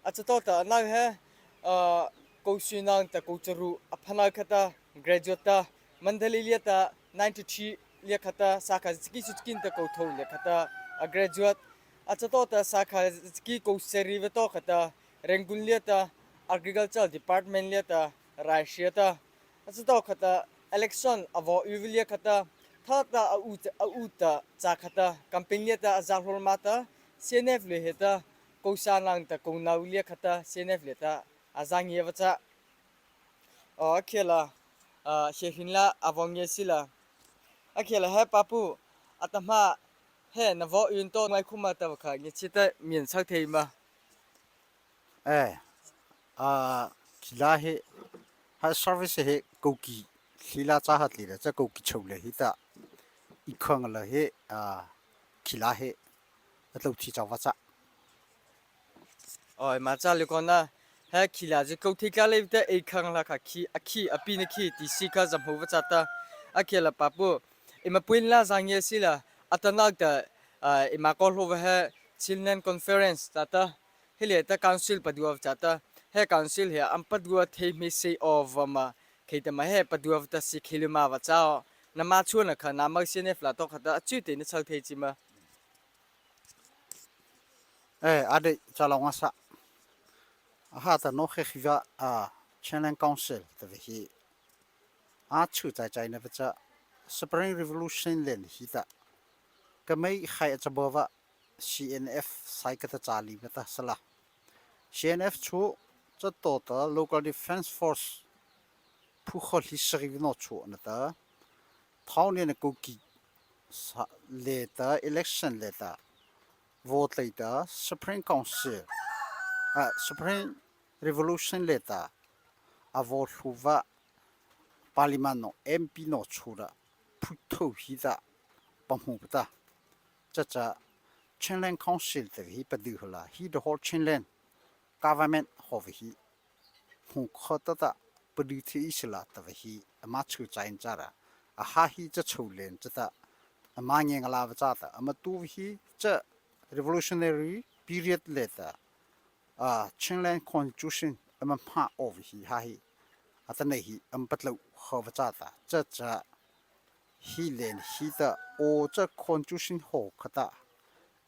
A cato ta nang he ko sinang ta ko charu a phana khata graduate ta Mandalay lia ta 93 lia khata sakha chiki chukin ta ko tho lia khata a graduate a cato ta sakha chiki ko seri ve to khata Rangoon lia ta agriculture department lia ta Raishia ta a cato khata election a vo u lia khata tha ta a u a u ta cha khata campaign lia ta a za hlol ma ta CNF le he ta ko sa nang ta ko nau lia khata CNF le ta a za ngia va cha o khela she hin la awong nge sila a khela he papu atama he na vo yun to ngai khuma ta kha nge chi ta mian sak thei ma. Eh a khila he ha service he koki hlila cha hat li la cha koki chho le hi ta i khang la he a khila he a tlo thi chang va cha. Oi ma cha le kon na he khila ji ko thi ka le te ei khang la kha khi a khi a pi na khi ti si kha zam ho va cha ta a khela papu ima puin la zang ye si la atanak ta ima ko hlo va he Chinland Conference ta ta hele ta council padua cha ta he council he am padua thei mi se of ma khei ta ma he padua ta si khilima va cha na ma chu na kha na ma CNF la to kha ta achu te na chal thei chi ma. Eh ade chalong asa aha ta no khe khiwa a Chinland Council ta ve hi a chu chai chai na va cha Spring Revolution len hi ta ka mei khai a chabawa CNF sai ka ta chali ma ta sala CNF chu cha to ta Local Defense Force phu kho hi sari no chu na ta thau ne na ko ki le ta election le ta vote lei ta Supreme Council Supreme Revolution le ta a vote hlu va Parliament no MP no chu da phu tho hi da pahmu ta cha Chinland Council te hi padu hla hi the whole Chinland government ho hi hmu kho ta ta padu thi isla ta hi ama chu chain chara a ha hi cha chho len cha ta ama nge ngala va cha ta ama tu hi cha revolutionary period le ta a Chinland constitution ama pha of hi ha hi ata nei hi am patlo kho va cha ta cha cha hi len hi ta o cha constitution ho khata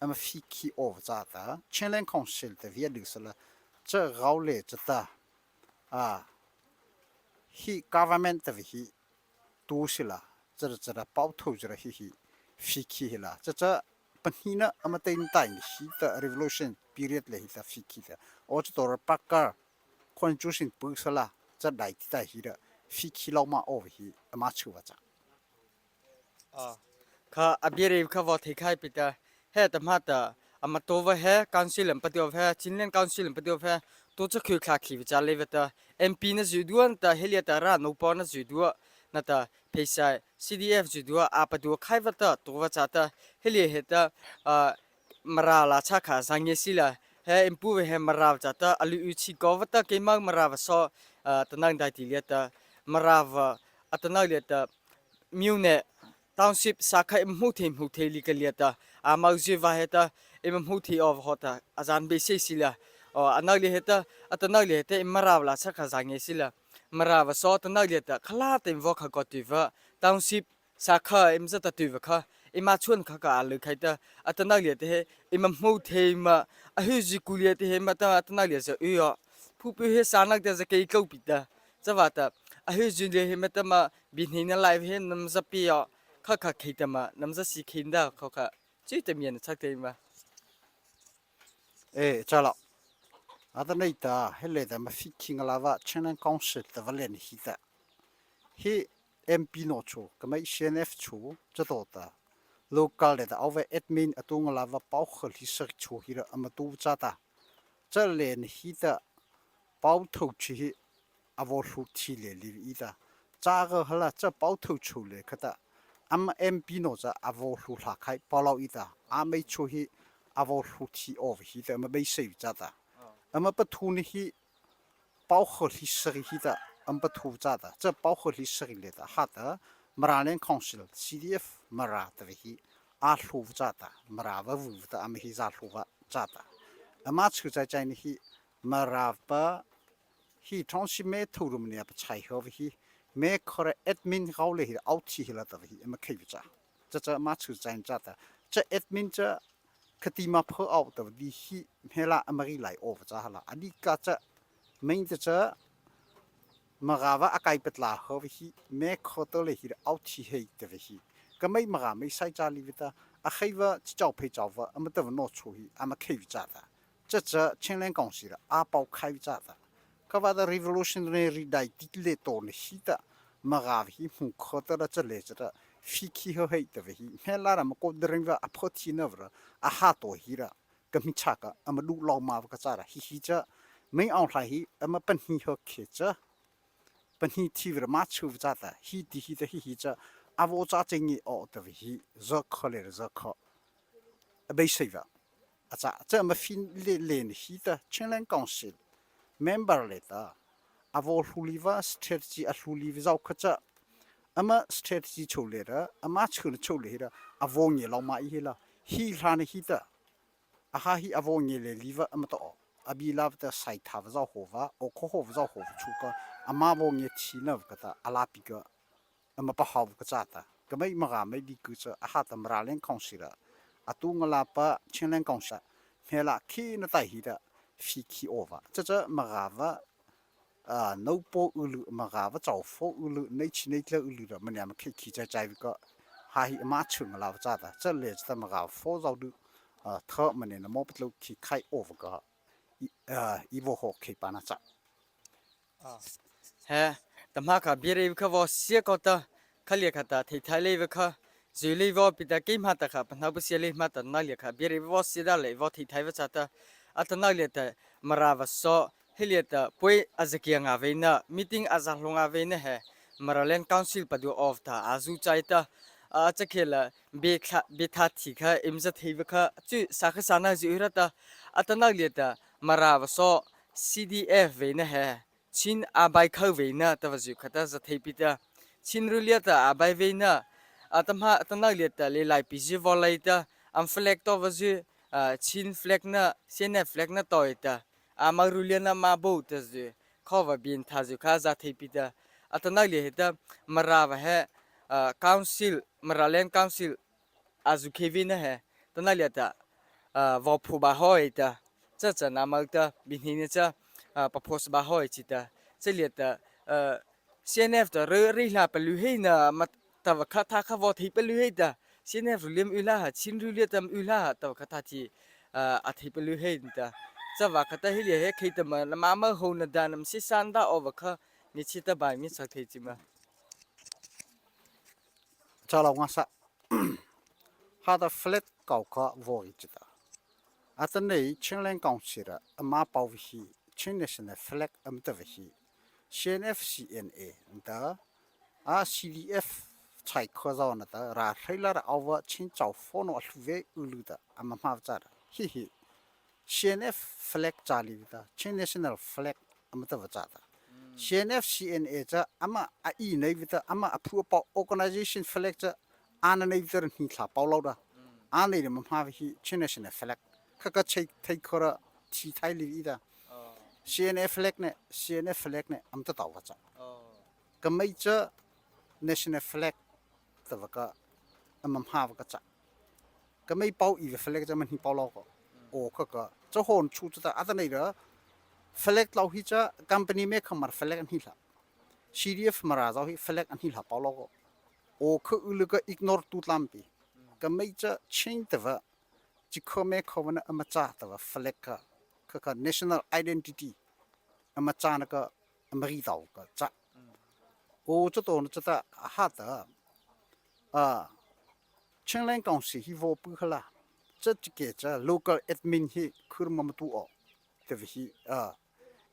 ama fi khi of cha ta Chinland Council te via du sala cha gau le cha ta a hi government te hi tu sila cha cha pau tho jara hi hi fi khi hi la cha cha pahnihnak ama tein tai hi ta revolution period le hi ta fi khi ta o cha tor pakar constitution pu sala cha dai ti ta hi da fi khi lo ma o hi ama chu wa cha. Kha a biare kha vo thei khai pita he ta ma ta ama to va he council am patio he Chinland council am patio he to cha khu thla khi cha le ta MP na zu duan ta helia ta ra no pa na zu dua na ta pheisai CDF zu dua a pa dua khai va ta to va cha ta helia he ta mara la cha kha sang ye si la he impu ve he mara cha ta alu u chi ko va ta ke ma mara va so tanang dai ti lia ta mara va atanang lia ta myu ne township sakha im hmu the hmu the li ka lia ta a mau ji va he ta im hmu the of ho ta azan be se si la o anak li he ta atanang li he ta im mara la cha kha zang ye si la mara va so tanang lia ta khala te vo kha ko ti va township sakha im za ta tu va kha ima chun kha ka alu khai ta atana lia te he ima hmu the ma a hu ji ku lia te he ma ta atana lia za u yo phu pu he sa nak te za kei ko pi ta chawa ta a hu ji le he ma ta ma bi hni na live he nam za pi yo kha kha khei ta ma nam za si khin da kho kha chi te mian chak te ma. E chala ada nei ta hele da ma fi king lava Chinland Council ta valen hi ta hi MP no chu kamai CNF chu chato ta local le ta awve admin atung lava pau khol hi sak chu hi ra ama tu cha ta cha len hi ta pau tho chi hi avo hlu thi le li i ta cha ga hala cha pau tho chu le khata am MP no cha avo hlu hla khai palo i ta a mei chu hi avo hlu thi of hi ta ma bei sei cha ta ama pathu ni hi 包括历史的的俺不土扎的，这包括历史的的哈的，马拉连康是 CDF 马拉的嘿，阿鲁扎的马拉瓦乌的俺们黑扎鲁瓦扎的，阿妈出在在呢嘿。Mara pa hi township me thurum ne pa chai ho hi me khore admin gau le hi au thi hi la ta hi ma khei cha cha cha ma chu chain cha ta cha admin cha khati ma pho au ta di hi hela amari lai o cha hala ani ka cha main cha cha magawa akai petla ho hi me khoto le hi au thi hei te hi ka mai maga mai sai cha li vita a khaiwa chi chau phei chau wa ama ta no chu hi ama khei cha ta 这这青年公司了阿包开炸的，可把的 revolutionary 来地来多呢西的，嘛个hi 红可得了这来着的，飞机和黑的hi，那拉了么个人个阿破天那不了，阿哈多hi了，个米查个，阿么路老马个咋了，hi hi 这没昂来hi，阿么本hi和开着。本hi 体了马出咋的，hi 的hi的hi hi 这，阿我咋正义哦的hi，热可来了热可，没谁吧。 အကြ这么fin le le hi ta Chinland Council member le ta avo hluliwa strategy a hluliwa zau kha cha ama strategy chho le ra ama chhu chho le ra avo nge lo ma hi la hi hla ne hi ta a ha hi avo nge le liwa ama to abi la ta sai tha wa zau ho wa o kho ho wa zau ho chu ka ama bo nge thi na ka ta ala pi ka ama pa haw ka cha ta ka mai ma ga mai di ku cha a ha tam ra leng khong si ra atu ngala pa Chinland Council hmela khi na tai hi da fi khi ova cha cha ma ga wa a no po ulu ma ga wa chaw fo ulu nei chi nei tle ulu da manya ma khi khi cha chai ko ha hi ma chung la cha da cha le cha ma ga fo zaw du tha mane na mo patlo khi khai ova ka i wo ho khi pa na cha ဟဲတမခဘီရေခဝစီကတခလျခတာထေထိုင်လေးဝခဇူလီဝပိတကိမတခပနဘစီလေးမတနလျခဘီရေဝစီဒါလေဝထေထိုင်ဝချတာအတနလျတမရာဝဆောဟီလျတပွေအဇကီငါဝေနမီတင်းအဇလုံငါဝေနဟဲမရလန်ကောင်ဆီလ်ပဒူအော့တာအာဇူချိုင်တာအချက်ခဲလာဘေခဘေသာတိခအင်ဇတ်ဟေဝခချွစာခဆာနာဇူရတာအတနလျတမရာဝဆော CDF ဝေနဟဲ Chin abai kho ve na ta wa zu khata za thei pi ta Chin rulia ta abai ve na atamha atana le ta le lai pi ji volai ta am flag to wa zu Chin flag na CNF flag na toy ta ama rulia na ma bo ta zu kho wa bin tha zu kha za thei pi ta atana le he ta mara wa he council Maraland council azu khevi na he tana le ta wa phu ba hoi ta cha cha na mal ta bin hi ne cha papos ba hoi chi ta che le ta CNF ta re ri la pa lu he na ma ta wa kha tha kha wo thi pa lu he ta CNF ru lem u la ha chin ru le tam u la ha ta wa kha tha chi a thi pa lu he ta cha wa kha ta hi le he khei ta ma ma ma ho na da nam si san da o wa kha ni chi ta bai mi sak thei chi ma cha lo nga sa ha da flat kau kha wo chi ta အတနေချင်းလန်ကောင်စီရအမပေါဟီချင်း national flag အမ်တဝဟီ CNFCNA ဒါ RCDF ချိုင်ခေါ်ဇောနတာရာခိလာအဝချင်းချောဖောနောအလှဝဲဥလူတာအမမကြတာဟိဟိ CNF flag ချာလီတာချင်း national flag အမတဝကြတာ CNF CNA ချအမအီနေဝတာအမအဖူပေါ organization flag ချအာနနေဝတာဟိခလာပေါလောက်တာအာနေမမဟိချင်း national flag ခကချိထိခေါ်ချီထိုင်လီတာ CNF flag နဲ့ CNF flag နဲ့အမတတော်ဝကြကမိတ်ချ national flag တဝကအမမဟာဝကချကမိတ်ပေါအီ flag ချမဟိပေါလောက်ကိုအိုခကချဟွန်ချူတအတနေရ flag လောက်ဟိချ company မေခမ flag ဟိလာ CDF မရာဇောဟိ flag ဟိလာပေါလောက်ကိုအိုခဥလက ignore တူတမ်ပီကမိတ်ချချင်းတဝချခမေခဝနအမချတဝ flag ကခက national identity အမချနကအမရီတောကချအိုချတော်ချတာဟာတာအာချင်းလန်ကောင်စီဟီဝပခလာချက်ကေချ local admin ဟိခုရမမတူအောတဝဟီအာ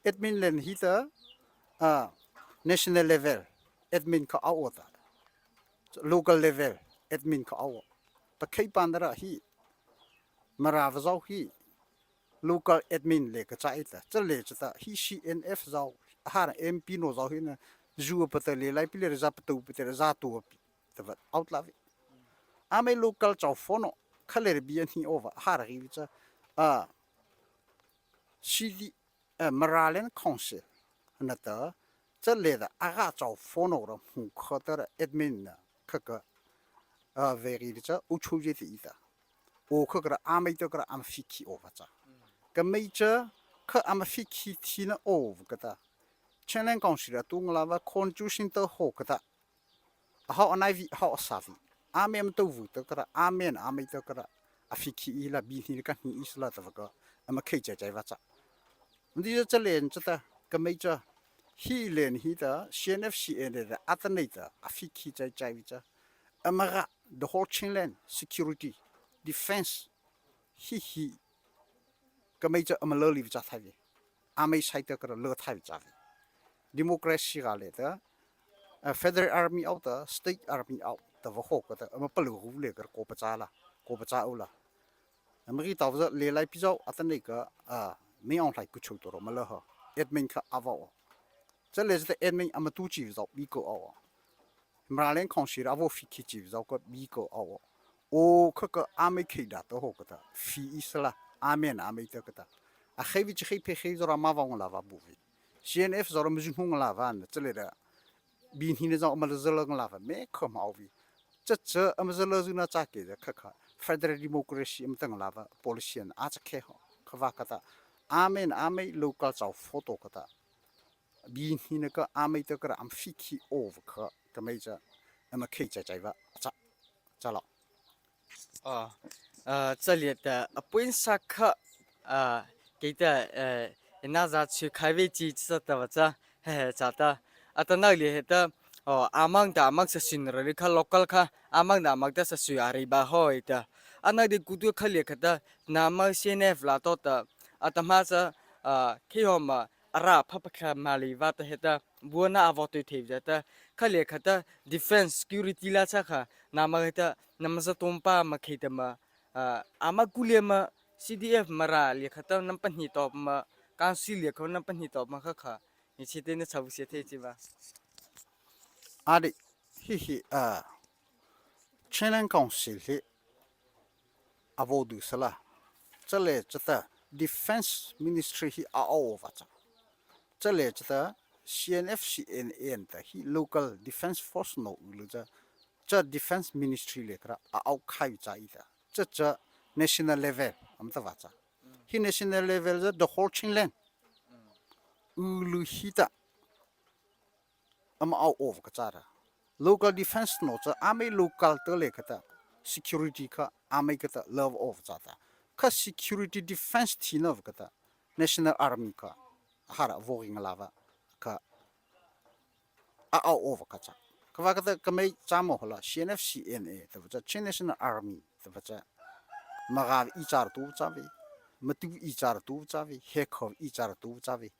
admin လန်ဟီတာအာ national level admin ခအောတာ local level admin ခအောတခိပန္ဒရာဟိမရာဝဇောဟိ local admin လေကချိုင်တာချလေချတာဟိ CNF ဇောဟာ MP နိုဇောဟိနဇူပတလေလိုက်ပလေဇာပတူပတေဇာတူပတဝ out လာအမေ local ချောဖိုနိုခလေဘီယန်ဟီ over ဟာရီချာအာ CD Maralen Council na ta 这里的阿个找佛诺的户口的 admin 呢， 可个为的这欧洲的意的， 我可个阿美的个阿飞机哦，咋？ 个美这可阿没飞机天呢哦个的， 前两讲是了，都我那个看中心都好个的， 好那位好啥位， 阿美们都无得个的， 阿美阿美的个的， 阿飞机伊拉比你个你意思了怎么个？ 阿么开在在哇咋？ 你这连着的个美这。 hi len hi da CNFCN le atane da afiki chai chai cha amara the whole Chinland security defense hi hi ka mei cha amalo li cha thai vi amei sai ta ka lo thai cha vi democracy ga le da federal army out da state army out da va ho ka da ama palu hu le ka ko pa cha la ko pa cha u la amri taw za le lai pi zau atane ka a me on lai ku chu to ro ma la ha admin ka awa 这来是的 admin 阿么多几绕米个哦， 马来康是阿我飞机几绕个米个哦， 哦，可个阿美开的都好个的， 飞意思啦， 阿美阿美得个的， 啊，黑飞机黑飞黑着马房拉瓦不飞， CNF 着了没红拉瓦呢， 这里的， 明天的早我们是热个拉瓦没可毛病， 这我们是热热那咋给的？ 可可 Federal Democracy 我们等拉瓦 policy 阿只开好， 可瓦个的， 阿美阿美 local 找 photo 个的。 比你那个阿美的个阿飞机哦可个没着， 那么开在在吧， 咋咋了？ 哦， 这里的本萨克啊， 给的那啥去开飞机知道吧？ 这嘿嘿咋的？ 啊，到那里的哦， 阿芒的阿芒是新的，你看 local 看阿芒的阿芒的是属阿里巴好的， 啊，那里古都可里可的， 那么现在弗拉多的， 啊，他妈是啊，开好嘛。 ara phapakha mali wa ta heta buana avote thevja ta khale khata defense security la cha kha nama heta namaza tompa ma kheta ma ama kule ma CDF mara le khata nam pahni top ma council le kho nam pahni top ma kha kha ni chite ne chabu se the chi ba 阿里， 嘿嘿啊， 前两讲是的， 阿波都是啦， 这里这的 Defense Ministry hi a o va cha 这里这的 CNFCNN 的hi Local Defense Force no lu cha 这 Defense Ministry le kra a au khai cha i da 这这 national level am ta va cha hi national level the the whole Chinland lu hi da am au of ka cha ra local defense no cha ame local te le ka ta security kha ame ka ta love of cha ta kha security defense thi na ka ta national army kha hara voking lava ka a au of ka cha ka wa ka ta ka mei cha mo hola CNFCNA ta cha Chin National Army ta cha ma ga i char tu cha vi ma tu i char tu cha vi he kho i char tu cha vi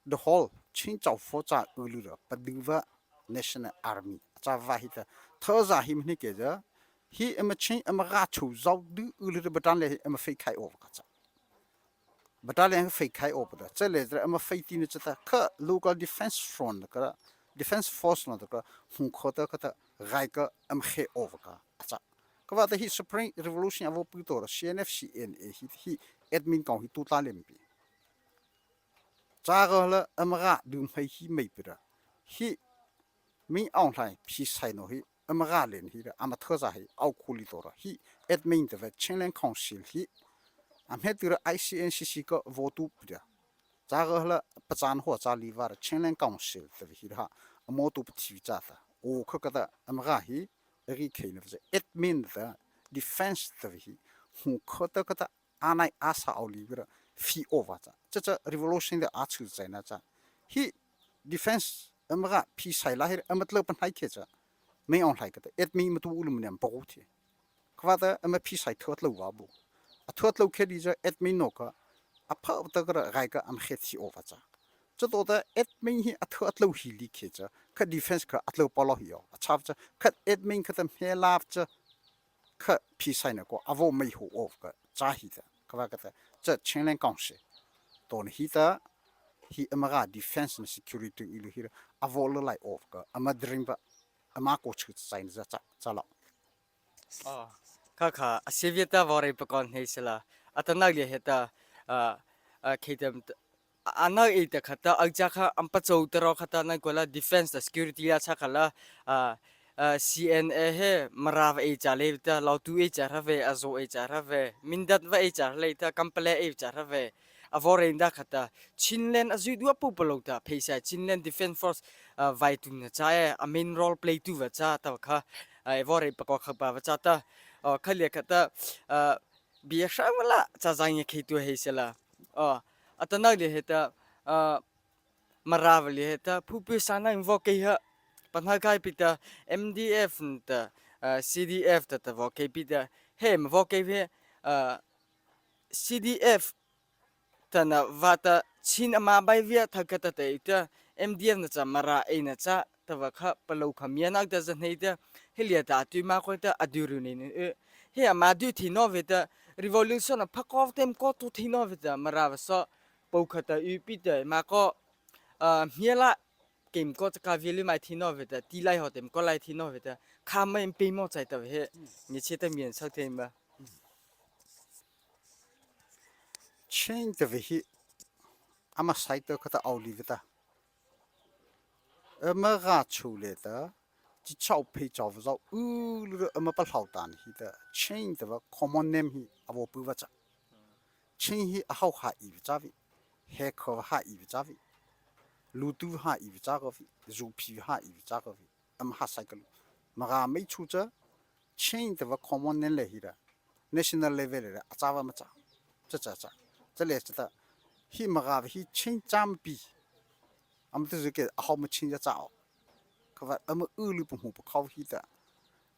the whole 清朝佛扎乌鲁的不对吧 National Army 扎瓦希的， 他扎希们那个着， 希那么清那么拉出绕的乌鲁的不当来那么飞开哦个扎， 不当来飞开哦不的， 这来着那么飞的呢这个可 local defense front 个 defense force 呢这个红可的个的来个那么黑哦个扎， 个话的希 Spring Revolution 啊我不多了 CNFCNA 希希 admin 讲希都打脸比。 扎个了， 阿么个刘梅希没别的， 希民昂来皮塞诺希， 阿么个连希的， 阿么特扎希奥库里多了， 希 admin 的个青年康西希， 阿么得了 ICNCC 个vo都不的， 扎个了不沾货扎里瓦的青年康西的希哈， 阿么都不提扎的， 我可个的阿么个希， 阿个开呢不是 admin 的 defense 的希， 我可得个的阿奈阿萨奥里个。 fi over 这这这 revolution 的阿出在那这， he defense 阿么个皮塞拉嘿阿么特本海克这， 没on 来个的， admin 么都乌鲁木两保贴， 可话的阿么皮塞特路瓦不， 啊特路开的这 admin 那个， 啊跑得个来个阿么黑体 over 这， 这多的 admin he 啊特路希里克这， 可 defense 可阿路保罗希哦， 啊差不这， 可 admin 可的咩拉这， 可皮塞那个阿沃没好 off 个扎希的。 ကဘာကတဲ့ချက်ချင်းလင်းကောင်ရှိတော်ဟီတာဟီအမက defense and security အလူဟီအဝလလိုက် off ကအမဒရင်ဘအမကိုချစ်ဆိုင်ဇာချချလာ အော်ခခအစီဗီတာဝရိပကွန်ဟေစလာအတနာလီဟေတာအာခေတမ် Ana e ta khata agja kha ampa chau taro khata nai kola defense ta security la cha khala CNA he mara va e cha le ta lautu e cha ra ve azo e cha ra ve mindat va e cha le ta kampale e cha ra ve avore da khata Chinland azui dua pu palo ta pheisa Chinland Defense Force vai tu na cha e a main role play tu va cha ta kha evore pakwa kha pa va cha ta khalia khata bia hramala cha zang ye khei tu hei sela atana le he ta mara va le he ta phupi sana in vo ke ha panha kai pi ta MDF ta CDF ta ta vo ke pi ta he ma vo ke he CDF tana vata Chin ama bai via thakata te ta MDF na cha mara ei na cha tawa kha palo kha mianak ta zahnei ta helia ta tu ma ko ta aduru ni ni he ama du thi no ve ta revolution a phakov tem ko tu thi no ve ta mara wa so po kha ta u pi ta ma ko hmiala kem ko ka vi mai thi no ve ta ti lai ho tem ko lai thi no ve ta kha mai pe mo chai ta he ni che ta mian sak them ba. Chin te ve hi ama sai te kha ta au li ve ta ama ga chu le ta chi chau phe chau va zau u lu ama pa hlau tan hi ta chin te va common name hi avo pu va cha chin hi a hau ha i va cha vi he kho ha i va cha vi lu tu ha i va cha ko vi zu phi ha i va cha ko vi ama ha sai ka lu ma ga mei chu cha Chin 的话 common 能来去的，national level 的，阿扎瓦么扎，这这这，这来这的，hi 么个hi 亲占比，俺们都是给好么亲家找，可话俺们二路不红不靠hi的，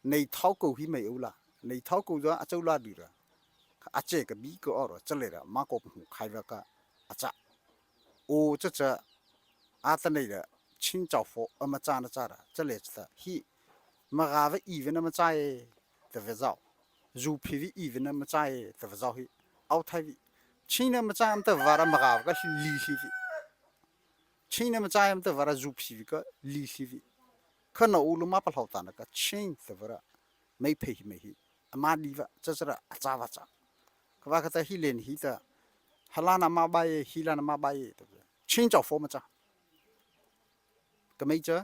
内套狗hi没有了，内套狗就阿走哪里了，阿这个米个二了，这来了马国不红开了个阿扎，哦这这阿的那个亲找佛，俺们扎了扎了，这来这的hi。မဂါဝအီဝနမချိုင်တဝဇောဇူဖီဝအီဝနမချိုင်တဝဇောဟိအောက်ထိုင်ချင်းနမချိုင်တဝရမဂါဝကလီလီဝချင်းနမချိုင်တဝရဇူဖီဝကလီလီဝခနအူလမပလောက်တာနကချင်းတဝရမိဖေဟိမေဟိအမဒီဝစစရအချာဝချာကဘာကတဟိလင်ဟိတဟလာနာမဘိုင်ဟီလာနာမဘိုင်တချင်းကြောဖောမချာကမိချာ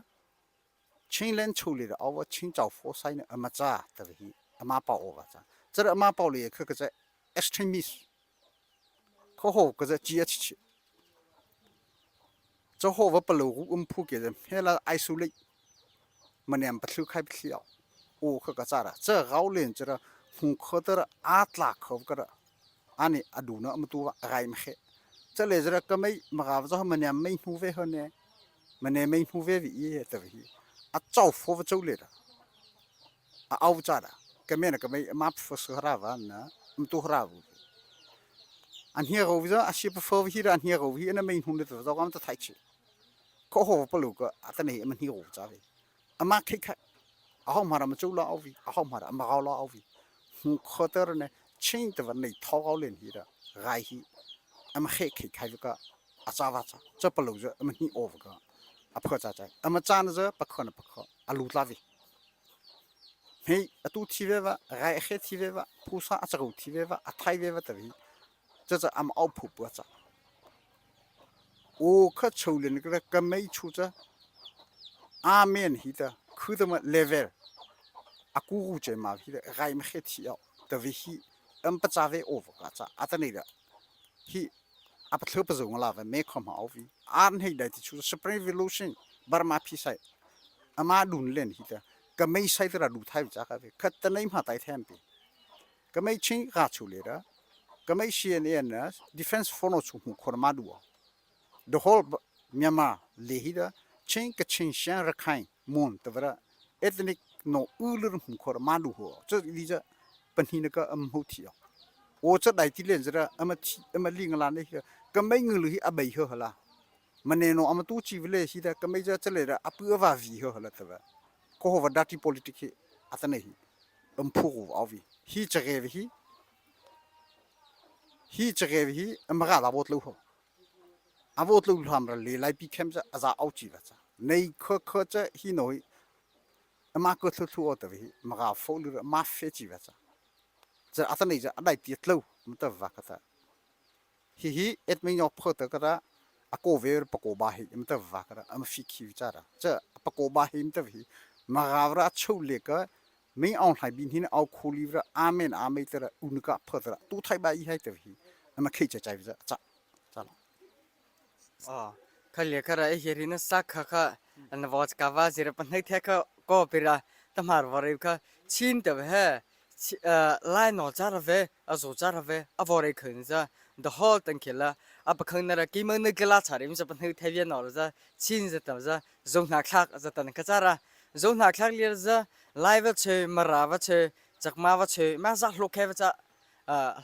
ချင်းလန်ချိုလေအော်ချင်းကြောဖောဆိုင်အမချာတဝဟိအမပေါအောပါချာ这个阿妈包里可个在 extremist，可好个在接起去，这好我不露我们铺给人，黑了 isolate，没年不抽开不了，我可个咋了？这老人这个红可得了阿拉可个了，阿你阿路呢阿么多爱么黑，这来这个个没没个这么年没路费好呢，没年没路费为伊对不起，阿造福不走来了，阿熬咋了？ကမဲနကမဲမပ်ဖစရဝနာမတူရဝအန်ဟီရောဝဇအရှိပဖောဟီရအန်ဟီရောဟီနမိန်ဟုန်တဲ့တော့ကမ်တထိုက်ချီကိုဟောပလူကအတနေအမဟီရောကြပဲအမခိခအဟောမာရမကျူလာအော်ဗီအဟောမာရမကောလာအော်ဗီဟွန်ခတရနေချင်းတဝနေထောကောလင်ဟီရဂိုင်ဟီအမခိခိခိုင်ကအချာဝချာချပလူဇအမဟီအောကအဖေချာချာအမချာနဇပခနပခအလူလာဗီ ဟေးအတူတီဝဲဝရိုင်ခဲတီဝဲဝပူစာအချကူတီဝဲဝအထိုင်ဝဲဝတဗီ这这俺们奥普不着，我可抽了那个个没出着，阿面去的，看他么 level，阿姑姑这嘛去的，还没黑体哦，特别去，俺不扎为奥不个扎，阿得那个，去阿不特不是我拉的，没看嘛奥比，阿那来的出 Spring Revolution，巴马比赛，阿妈轮练去的。 ကမိတ်ဆိုင်တရလူထိုင်ကြခါပဲခတ်တနိုင်မှာတိုက်ထမ်ပြီကမိတ်ချင်းကချူလေတာကမိတ် CNN defense force ချူမှုခေါ်မဒူ the whole Myanmar လေဟီတာချင်းကချင်းရှန်ရခိုင်မွန်တဗရ ethnic နိုဥလမှုခေါ်မဒူဟော这里这本地那个အမဟုတ်တီအိုချက်တိုင်တိလန်စရအမချီအမလင်ငလာနေကမိတ်ငလူဟီအဘေဟဟလာမနေနောအမတူချီဝလေရှိတဲ့ကမိတ်ချက်လေအပူအဝဗီဟဟလာတဗ ကိုဟဝဒတီ politic အတနေဟီအမ်ဖူအဝီဟီချရေဝီဟီချရေဝီအမဂါလာဘတ်လူဟအဘတ်လူဟမ်ရလေလိုက်ပီခဲမ်အဇာအောက်ချီလာချနေခခချဟီနိုအမကထထူအတဝီမဂါဖိုလူမဖဲချီလာချဇအတနေဇအလိုက်တီတလူမတဝကတာဟီဟီအက်မင်းယောဖတ်တကရာ A ko ve pako ba hi im ta va ka am fi khi cha ra cha pako ba hi im ta hi ma ga ra cheu le ka mei aung hlai bin hin au kholi ra amen amei tara unka phatra tu thai ba i hai ta hi ama khei cha chai cha cha la. Kha le khara e heri na sak kha kha an watch ka wa zira panhai the kha ko pira tamar ware kha chin te he lai no cha ra ve a zo cha ra ve a vore khun za the whole tang khela a pakhang na ra ki mang na gala cha rim za panhai the vi no za chin za ta za zo na thlak za tan kha cha ra zo na thlak lir za lai va che mara va che chakma va che ma za hlok khe va cha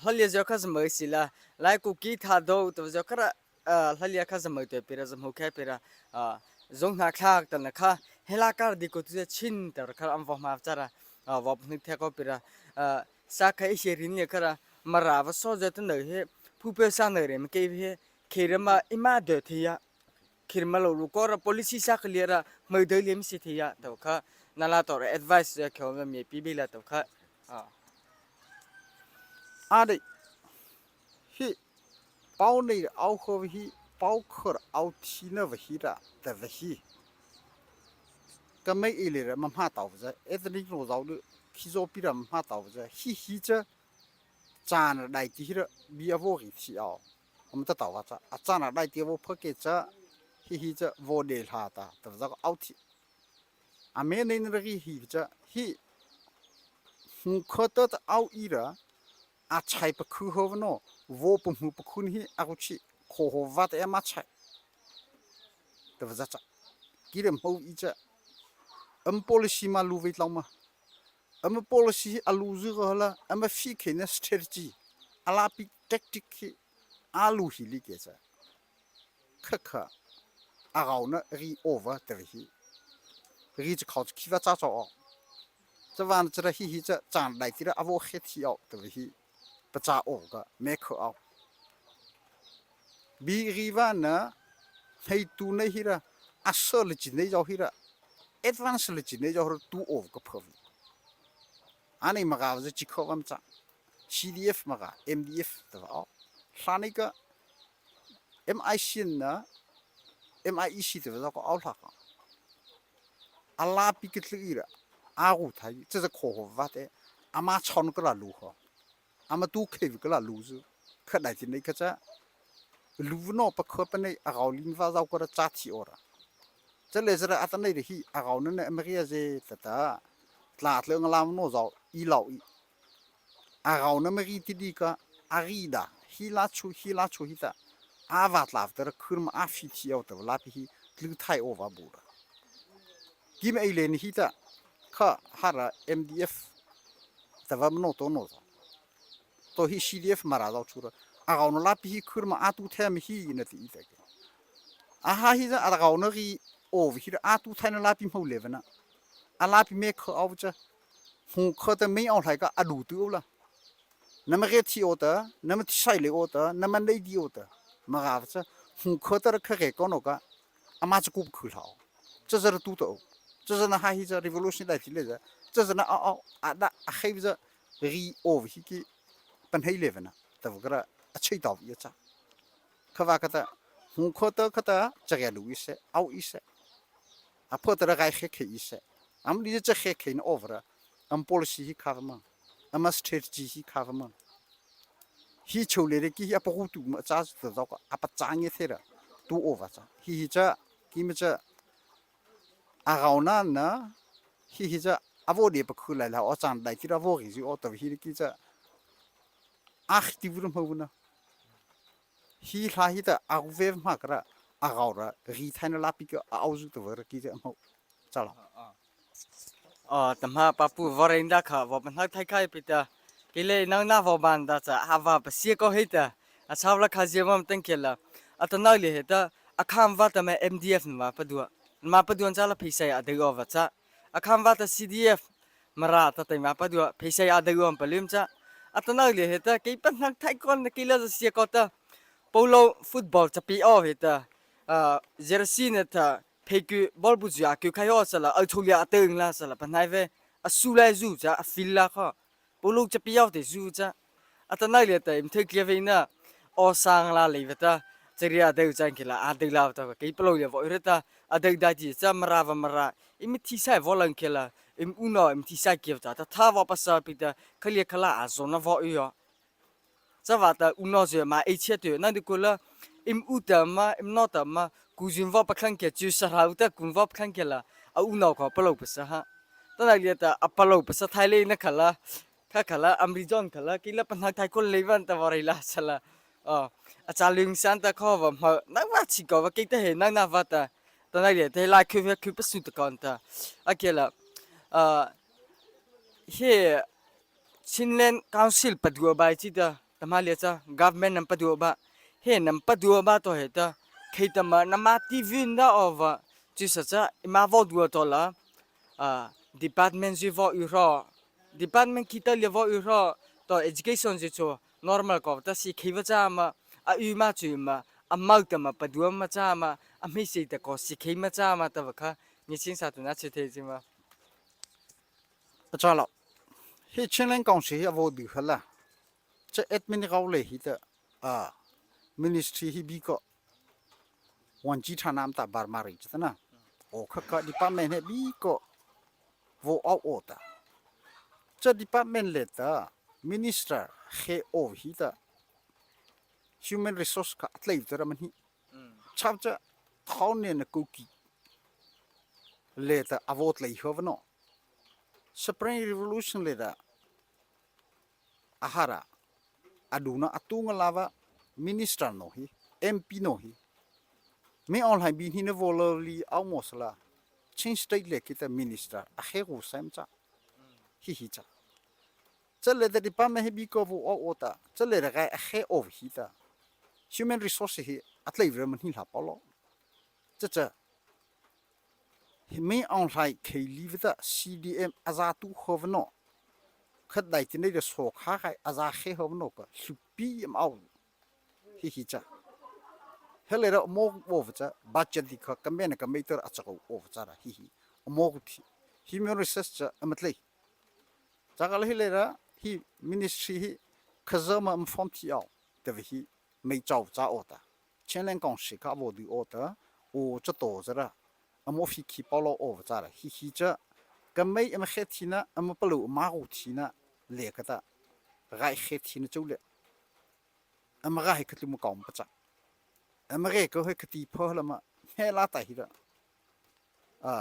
hlalia zo kha zamai sila lai ku ki tha do to zo kha hlalia kha zamai te pira zamhu khe pira zong hna thlak tan kha hela kar di ko tu chin ter kha am vo ma chara vo pnu the ko pira sa kha i rin le khara mara va so je tu nei he phu pe sa nei re ke he khirama ima de thia khirma lo lu ko ra policy sa clear ra mai de lem si thia to kha nala to advice je kho me pi bi la to kha. A de hi pau nei au kho hi pau khor au thi na va hi ra ta va hi ka mei i le ra ma ma tau za ethnic ro zau lu khi zo pi ra ma tau za hi hi cha chan dai ti hi ra bi a vo ri thi ao am ta tau cha a chan dai ti vo pha ke cha hi hi cha vo de la ta ta za au thi a me nei na ri hi cha hi hu kho ta ta au i ra a chai pa khu ho no vo pu mu pa khun hi a ku chi kho ho va ta ma chai ta va za cha ki rem ho i cha am policy ma lu ve tlau ma am policy a lu zu ko la am fi khe na strategy ala pi tactic hi a lu hi li ke cha kha kha a gao na ri over ta hi ri cha khao khi va cha cho cha wan cha hi hi cha chan dai ti ra avo khe thi au ta hi pa cha o ka me kho au bi ri wa na hei tu nei hi ra asal chi nei jau hi ra advance le chi nei jau tu o ka phaw ani ma ga chi kho wam cha CDF ma ga MDF ta va hla nei ka MIC na MIEC ta va ko au hla ka ala pi ke tli ra a gu thai che che kho ho va te ama chon ka la lu ho ama tu khe ka la lu zu kha dai ti nei kha cha lu no pa kho pa nei a gao lin va zau ko ra cha thi ora che le zara ata nei hi a gao na ne maria je ta ta tla tle ng lam no zau i lau i a gao na mari ti di ka a ri da hi la chu hi la chu hi ta a va tla ta ra khur ma a fi thi au ta la pi hi tlu thai o va bu ra kim ei le ni hi ta kha hara MDF ta va no to no to hi CDF mara zau chu ra a gao na la pi hi khur ma a tu the mi hi na ti ta ke a ha hi a gao na ri o hi a tu thai na la pi mo le na a la pi me kho au cha hu kho ta mei au lai ka a du tu la na ma ge thi o ta na ma sai le o ta na ma nei di o ta ma ga cha hu kho ta kha ge ko no ka ama chu ku khu lao 这是都的，这是那还是 revolution 来起来的，这是那哦哦啊那还是 re over hi ki pan hei le na ta vgra a chei taw ya cha kha wa ka ta hu kho ta kha ta cha ge lu ise au ise a pho ta ga khe khe ise am li cha khe khe na over am policy hi kha ma am strategy hi kha ma hi chou le ki hi a pa tu ma cha ta zaw ka a pa cha nge the ra tu over cha hi hi cha ki ma cha a gao na na hi hi cha avo de pa khu lai la o chan dai ti ra vo ri o ta hi ki cha a ti vu ma na hi hla hi ta a ve ma kra a gao ra ri thai na la pi ka au zu ta ver ki cha mo cha la. Tama papu vorein da kha vo pan thai khai pita kile nang na vo ban da cha hawa pa sie ko heita a chawla kha je mam tang khela atana le heta akham wa ta ma MDF ma padua ma paduan cha la phisai a de wa cha akham wa ta CDF mara ta tai ma padua phisai a de om palim cha atana le heta ke pan nak thai kon kila sie ko ta polo football chapi o heta jersey na ta pheiku bol bu zu a ku khai ho sala au thulia a teng la sala panai ve a su lai zu cha a fil la kho polo chapi yaw te zu cha atanai le ta im thei clear ve na o sang la le ve ta. Ceria deu chan khila a deu la ta kei palo ya vo reta a deu da ji cha mara va mara imi thi sai vo lang khela im uno im thi sai kiew ta ta tha vo pasa pi ta khalia khala a zona vo yo cha wa ta uno je ma ei che tu na du ko la im u ta ma im no ta ma ku jin vo pakhang ke chu sa rau ta kun vo pakhang ke la a uno ko palo pasa ha ta na lia ta a palo pasa thai le na khala kha khala amrizon khala kila panhak thai kol levan ta warai la chala a cha ling san ta kho va ma na wa chi ko va ke ta he na na va ta ta na le te la khu khu pa su ta kon ta a ke la a he Chinland Council padua bai chi ta tama le cha government nam padua ba he nam padua ba to he ta kheitama nama TV na ova chi sa cha ima vo dua to la department ji vo u ro department kita le vo u ro to education ji chu normal ko ta si khei cha ma a u ma chu ma a mau ta ma padua ma cha ma a mi si ta ko si khei ma cha ma ta va kha ni ching sa tu na che the ji ma. A cha lo. Hi Chinland Council hi a vo du hala. Cha admin rau le hi ta a ministry hi bi ko ဝန်ကြီးဌာနတာဘာမာရီချနာโอခက department ဟဲဘီကိုဝအောက်အောတာချက် department လက်တာ minister ခေအိုဟီတာ human resource ကအဲ့လေတရမနိချပ်ချထောင်းနေနကူကီလေတာအဝတ်လေဟောန spring revolution လေတာအဟာရအဒူနာအတူငလာဝ minister နော်ဟီ MP နော်ဟီ မင်း online ဘီဟင်းဝလလီအောက်မောစလာချင်း state လေကိတ minister အခေကိုဆမ်ချဟီဟီချချက်လေတဲ့ department ဟဘီကိုဝအောတာချက်လေရကဲအခေ of ဟီတာ human resource ဟီအတလေရမနှိလာပေါ်လို့ချက်ချက်မင်း online ခေလီဝဒ CDM အဇာတူခေါ်နောခတ်ဒိုင်တင်တဲ့ဆောခါခိုင်အဇာခေဟောနောကစုပီအမောဟီဟီချ hele ra mo of cha budget di kha kambe na kambe tor achako of cha ra hi hi mo thi human resource cha amatlei chakal hi le ra hi ministry hi khazama am form thi aw te hi mei chaw cha o ta chenlen kong shi ka bo du o ta o cha to za ra amo fi khi palo o cha ra hi hi cha kamei am khe thi na am palu ma gu thi na le ka ta gai khe thi na chu le am ga hi khatu mu kaum pa cha အမရေကိုဟကတိဖောလမဟဲလာတာဟိရအာ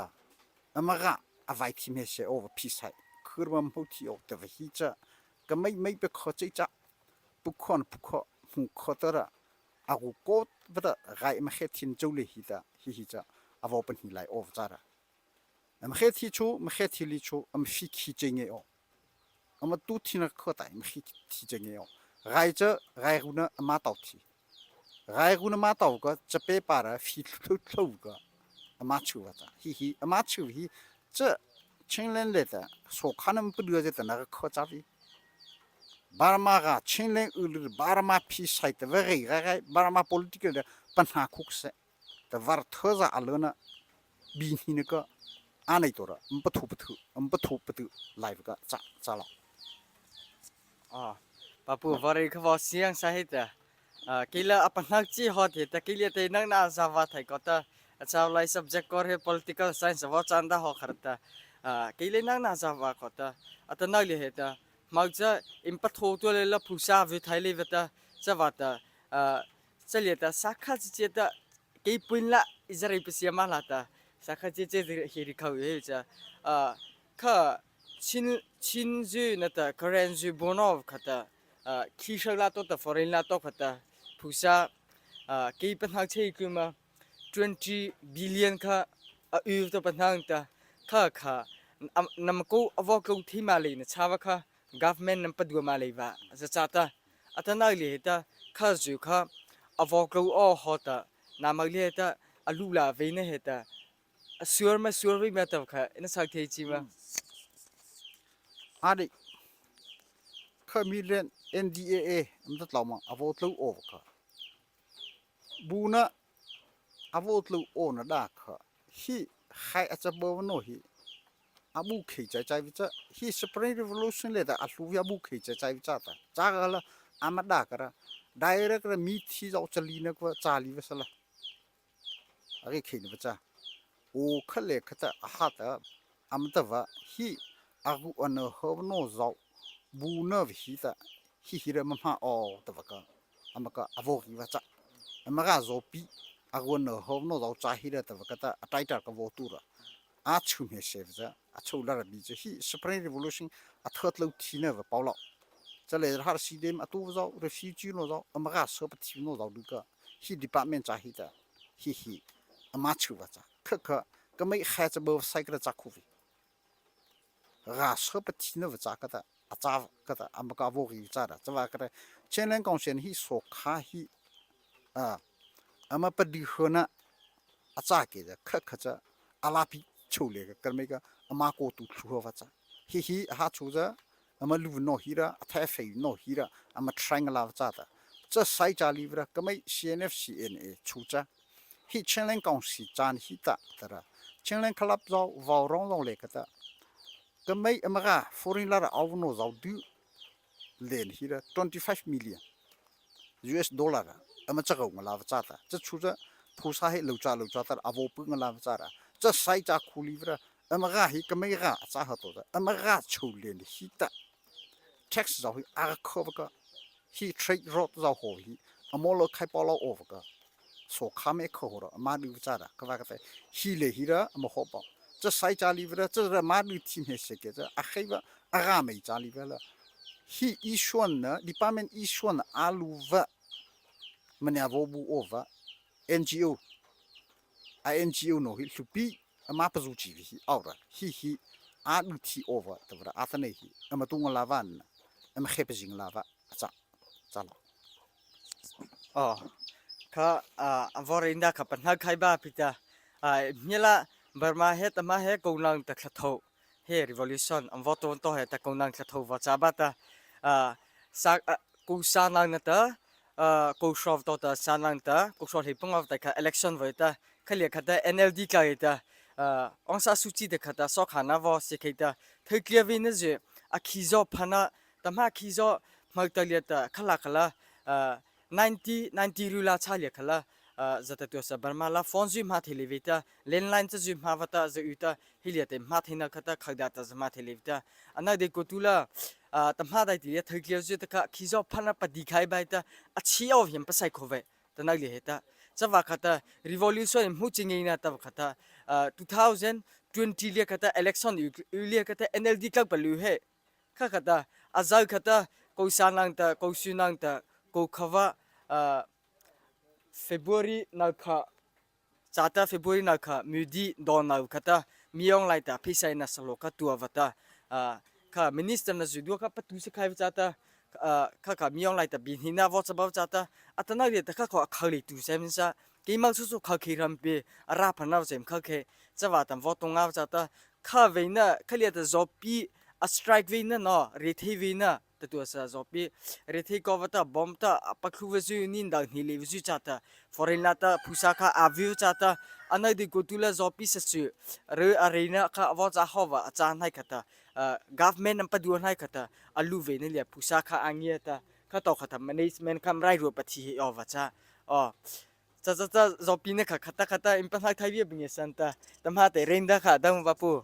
အမရအဝိုက်တိမေရှေအောဖိဆိုင်ခရမမဟုတ်တီအောတဝဟိချကမိတ်မိတ်ပခောချိချပုခွန်ပုခောမှုခောတရအကူကိုဗဒဂိုင်မခေတင်ကျုလေဟိတာဟိဟိချအဝပန်ဟိလိုက်အောကြရာအမခေတီချူမခေတီလီချူအမဖိခီချင်းငေအောအမတူတီနခောတိုင်မခိတီချင်းငေအောဂိုင်ချဂိုင်ရုနအမတောက်တီ ဂိုင်ကုနမတောက်ကစပေပါရဖီထုထုကအမချူဝတာဟီဟီအမချူဟီ这ချင်းလင်းလက်တဲ့ဆိုခနမ်ပဒွေတဲ့နာခေါ်ချာဗီဘာမာကချင်းလင်းဥလဘာမာဖီဆိုင်တဲ့ဝရေဂဂဘာမာပိုလီတီကယ်ပန်ဟာခုကစတဝါထောဇာအလနာဘီနိနကအာနေတော်အမ်ပထုပထုအမ်ပထုပတု live ကချာချာလာ အာပပူဝရေခဝစီယန်စာဟိတာ kila apanak chi hot he ta kila te nang na zawa thai ko ta acha lai subject kor he political science wa chanda ho kharta kile nang na zawa ko ta atana le he ta mau cha impa tho to le la phusa vi thai le ta cha wa ta cha le ta sakha chi che ta ke puin la izare psia ma la ta sakha che che he ri khau he cha kha chin chin ju na ta karen ju bonov khata khi shak la to ta foreign la to khata phusa ke panhak chei ku ma 20 billion kha a u to panhang ta kha kha nam ko awo ko thi ma le na chawa kha government nam padua ma le wa za cha ta atana le ta kha ju kha awo ko o ho ta na ma le ta alu la ve ne he ta asur ma sur vi ma ta kha ina sak the chi ma. အာဒီခမီလန် NDAA အမ်တလောမအဝတ်လူအောခဘူနာအဝတ်လူအောနဒါခဟိခိုင်အချဘောနိုဟိအဘူခေချာချာဝိချဟိ spring revolution လေတာအလှူရဘူခေချာချာဝိချတာချာကလာအမဒါကရ Direct ra mi thi zau chali na kwa chali va sala age khe na cha o khale khata hata amta va hi agu an ho no zau bu na hi ta hi hi ra ma ma o ta va ka amaka avo ki va cha amaga zo pi agu an ho no zau cha hi ra ta va ka ta atai tar ka vo tu ra a chu me se va a cho la ra bi chu hi Spring Revolution a thot lo thi na va pau lo chale har si dem atu zo refugee no zo amaga so pa thi no zo du ka hi department cha hi ta hi hi ama chu va cha kha kha ka mai kha cha bo sai ka cha khu vi ra so pa thi na va cha ka ta a cha ka ta amaka vo gi cha da chawa ka chen kong shen hi so kha hi a ama pa di ho na a cha ke da kha kha cha ala pi chu le ka ka mai ka ama ko tu thu ho va cha hi hi ha chu za ama lu no hi ra a tha fei no hi ra ama triangle va cha ta cha sai cha li ra ka mai CNF CNA chu cha hi chenleng kong si chan hi ta tara chenleng khalap zo vào rong rong le ka ta ka mai ama ga foreign la ra au no zau du len hi ra 25 million US dollar ama cha gau ngala va cha ta cha chu cha phusa he lo cha lo cha tar avo pu ngala va cha ra cha sai cha khuli ra ama ga hi ka mai ga cha ha to da ama ga chu len hi ta tax zau hi a kho va ka hi trade road zau ho hi amolo khai pa lo o va ka so kha me kho ho ra ma du cha ra ka va ka te hi le hi ra ama ho pa cha sai cha li ra cha ra ma du thi me se ke cha a khai va a ga mei cha li va la hi issue na department issue na alu va manya vo bu o va NGO a NGO no hi hlupi ama pazu chi hi aura hi hi a du thi over tawra a tane hi ama tunga lawan ama khep jing lava acha chala. Oh kha a vorinda kha panha khai ba pita mila Burma he tama he konang ta thlatho he revolution am vo ton to he ta konang thlatho va cha ba ta sa ku sa nang na ta ko shov to ta sa nang ta ko shov hi pung ta kha election voi ta khalia khata NLD ka ta Aung San Suu Kyi te khata so khana vo se khei ta thai clear vi na je a khi zo phana tama khi zo hmalta ta khala khala 90 90 rula cha lia khala zata tu sa Burma la phone zui ma theli vi ta landline cha zui ma wata za u ta hilia te ma thina khata khagda ta zama theli vi ta ana de ko tu la tama dai ti thai clear zu ta kha khi zo phana padi khai bai ta a chi of yam pasai kho ve tanak li heta chawa khata revolution mu chingi na ta khata 2020 le khata election yu khata NLD klak palu he kha khata azal khata ko sanang ta ko sunang ta ko khawa February na kha chata February na kha mudi don na khata miong lai ta phisai na salo kha tua wata kha minister na zu kha patu se khai chata kha kha miong lai ta bin hina wo cha ba chata atana ri ta kha kho khali tu sem sa kemal su su kha khi ram pe ara phana sem kha khe chawa tam wo tunga chata kha veina khalia ta zopi a strike veina no re thei veina ta tu sa zopi re thei ko wata bom ta pakhlu ve zu nin dang ni le zu cha ta foreign la ta phusa kha a view cha ta anai di ko tu la zopi sa chu re arena kha wa cha ho wa cha nai khata government am padu nai khata alu ve ne le phusa kha angia ta kha to khata management kham rai ru pathi he o wa cha o cha cha cha zopi ne kha khata khata im pa thai bi binge santa tamha te renda kha dam wa pu.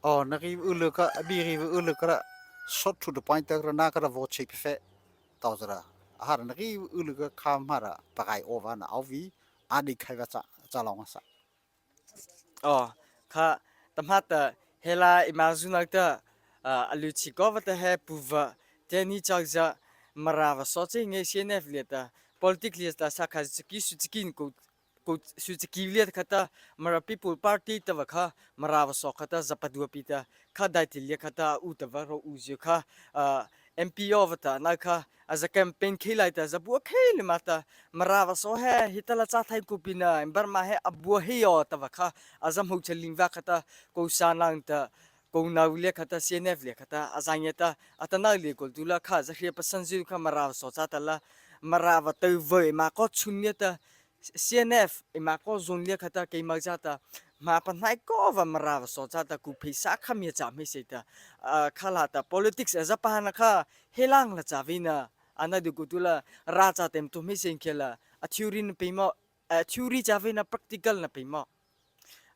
Oh na ri ulu ka bi ri ulu ka short to the point ta na ka vo chip fe tao zara har na ri ulu ka kham mara pakai over na au vi adi khai va cha cha long sa. Oh kha tamha ta hela imazuna ta alu chi ko va ta he puva te ni chak ja mara va so che nge CNF le ta politics le ta sa kha ki su chikin ko ko su chi le khata mara people party ta wa kha mara wa so khata zapadua pi ta kha dai til le khata u ta wa ro u ju kha MPO wa ta na kha as a campaign khilai ta zabu khel ma ta mara wa so he hitala cha thai ku pina bar ma he abua he yo ta wa kha azam ho chaling wa khata ko sa nang ta ko nau le khata CNF le khata azang ta atana le kol tula kha za hria pasan ju kha mara so cha ta la mara wa te ve ma ko chun ne ta CNF ima ko zon le khata keima ja ta ma pa nai ko wa mara wa so cha ta ku phaisa kha mi cha mi se ta khala ta politics aza pa na kha helang la cha vi na. Ana du ku tu la ra cha tem tu mi sen khela a theory na pe mo a theory cha ve na practical na pe mo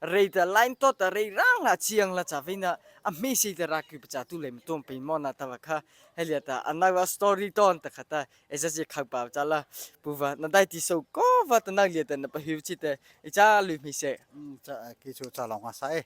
rei ta line to ta rei rang la chiang la cha ve na a me se ta ra ku cha tu le tom pe mo na ta wa kha helia ta ana wa story ton ta khata eza je khak pa cha la pu va na dai ti so ko va ta na lia ta na pa hiu chi te i cha lu mi se. Cha ki chu cha long sa e.